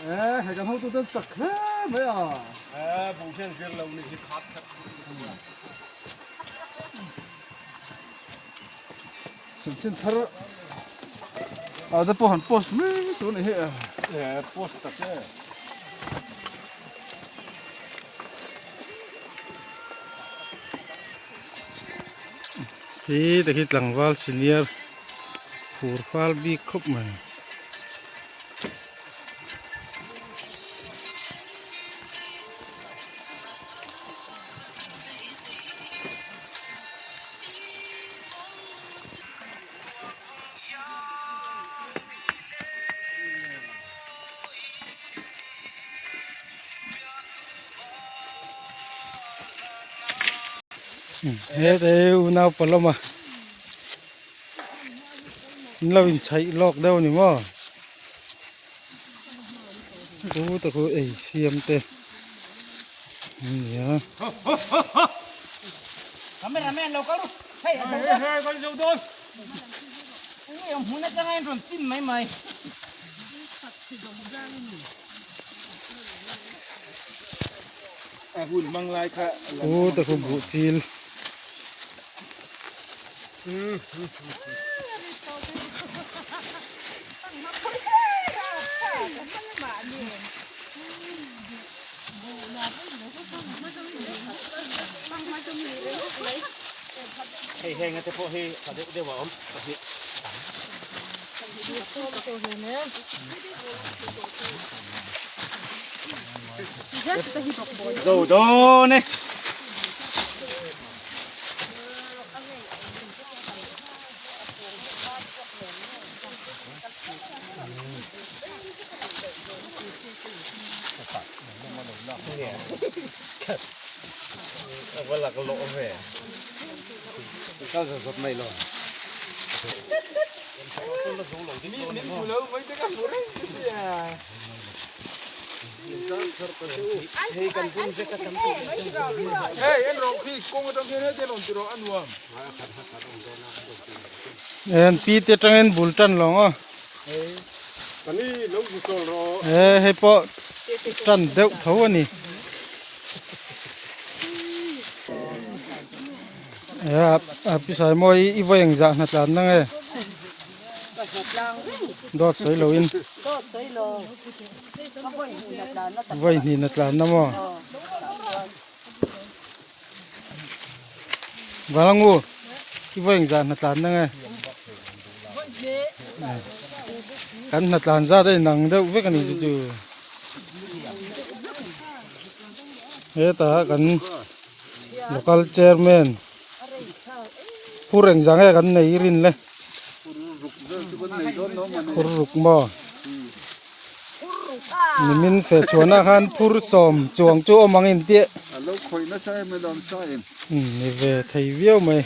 Hei kan hotu ten chak hle mai a. Buh hian zir lo nih hi khat khat. Chanchin thar ah te pawh han post mai tur a ni hi. Post ta che. Hi te khi tlangval senior fur fal bik khawp mai. He te unau palawma an lo inchhaih lawk deuh a ni maw chu te khu ei siam te an ni a. Pu te khu buh chil. Hei heng te pawh hi tha deuh deuh a awm pahnih. Zo dawn e. En pi te atangin bul tan lo ang aw he hei pawh tan deuh tho a ni a pi sawi mawi i vawi engzah hna tlan na nge dawt sawi lo in vawi hnih hna tlan na maw Valangu i vawi engzah hna tlan na nge kan hna tlan zat a inang deuh vek a ni chu chu hetah kan local chairman phur engzah nge kan nei rin le phur ruk maw nimin feh chhuanah khan phur sawm chuang chu awm ang intiah ni ve thei viau mai.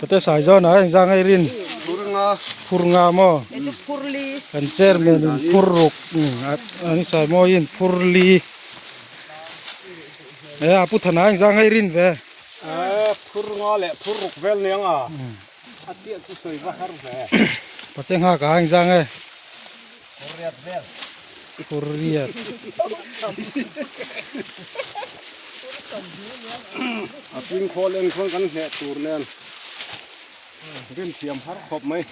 Pate sai zawn ah engzah nge rin phur nga maw kan chairman in phur ruk an sai mawi in phur li e a pu thana engzah nge rin ve phur nga leh phur ruk vel nia nga a chiah chu sawi va har ve pate nghak ah engzah nge phur riat vel phur riat A ping khawl en khawl kan hneh tur nen rin thiam har khawp mai.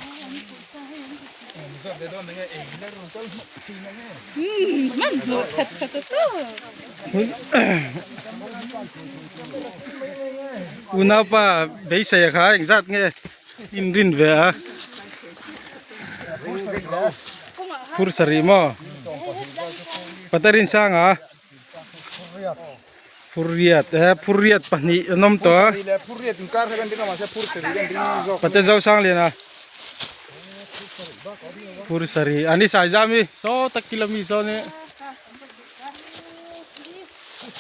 Unaupa beisei a kha engzat nge inrin ve a phur sarih maw Patarin sanga. Phurriat he phurriat pahnih an awm tawh a pate zo sang lian a phur sarih an i sai zam hi saw tak kila mi sawn hi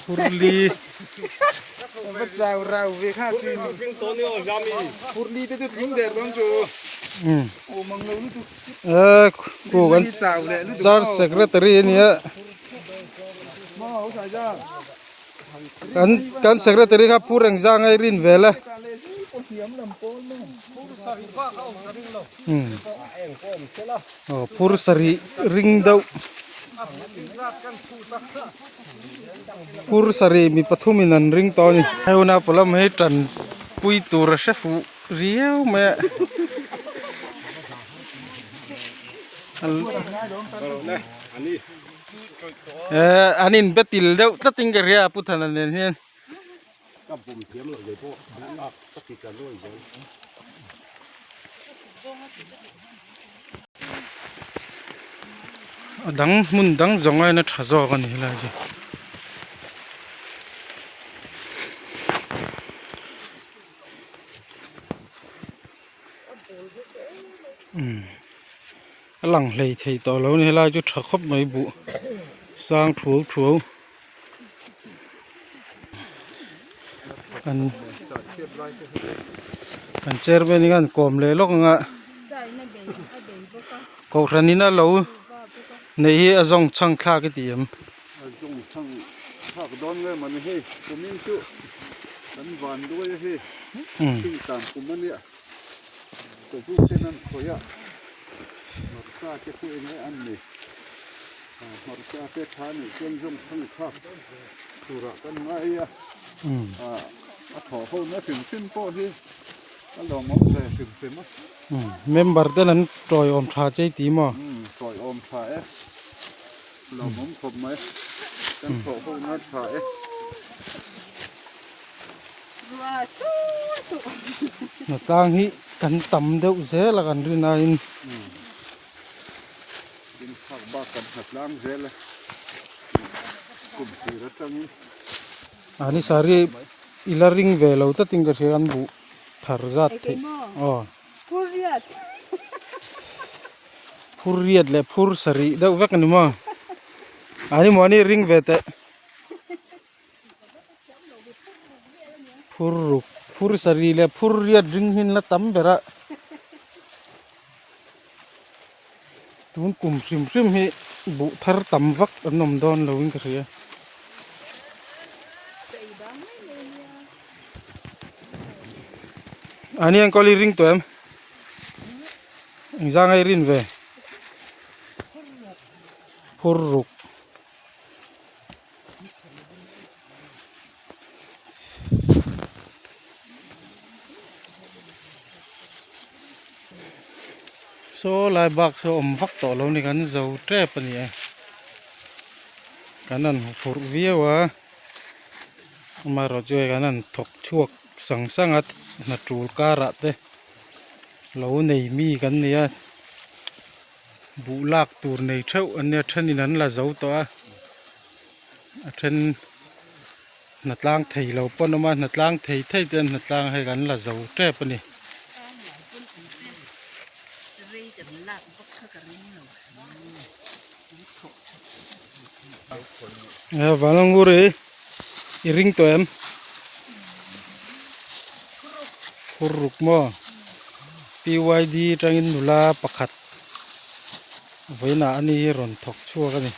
phurli e ku kan church secretary a nia. Kan kan secretary kha phur engzah nge rin vel e. Umm aw phur sarih ring deuh phur sarih mi pathum in an ring tawh a ni. Hei huna pawh lam hi tanpui tur a hre fuh riau mai a. Eh an in be til deuh tlat in ka hria a pu Thana nen hian. Ka bum thiam loh ve pawh a ka ti tla nuai zel. A dang hmun dang zawng aiin a tha zawk a ni helai chu. Umm a lang hlei thei tawh lo a ni helai chu tha khawp mai buh sang thuau thuau. Kan kan chairman hian kawm leh lawk ang a kohhran in a lo neih hi a zawng chhang thlak i ti em? A zawng chhang thlak dawn nge mawni hei kumin chu kan van duai a hei thing tan kum a nia sazu ten an khawih a hmarcha te pawh eng nge an ni. Hmarcha te tha nih chuan zawng thang thlak turah kan ngai a, a thawh ho na hrim hrim pawh hi a lawmawm ve hrim hrim a. Member ten an tawiawm tha chei ti maw? Tawiawm tha e, lawmawm khawp mai, kan thawh ho na tha e. Hnatlang hi kan tam deuh zel a kan rin aiin. Tin phak bak kan nghat tlang zel a, kum thir atangin. A ni sari i la ring ve lo tlatin ka hria an buh thar zat theih aw. Phur riat. Phur riat leh phur sarih deuh vek a ni maw? A ni maw ni ring ve teh. Phur ruk phur sarih leh phur riat ring hi an la tam ber a. Tun kum hrim hrim hi buh thar tam vak an awm dawn lo in ka hria. A ni enkawl i ring tawh em? Engzang a i rin ve? Phur ruk. Saw lai bak saw awm vak tawh lo ni kan zo tep a ni e kan han huphurh viau a amaherawh chu hei kan han thawk chhuak sang sang a hna tul karah te lo nei mi kan ni a. Buh lak tur nei theuh an nia thenin an la zo tawh a a then hnatlang thei lo pawn awm a hnatlang thei thei te an hnatlang hei kan la zo tep a ni. Vanlanguri i ring tawh em? Phur ruk maw? PYD atangin nula pakhat vawiinah ani hi rawn thawk chhuak a ni.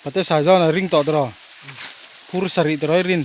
Pate Saizawn a ring tawh tawh phur sarih tawh i rin.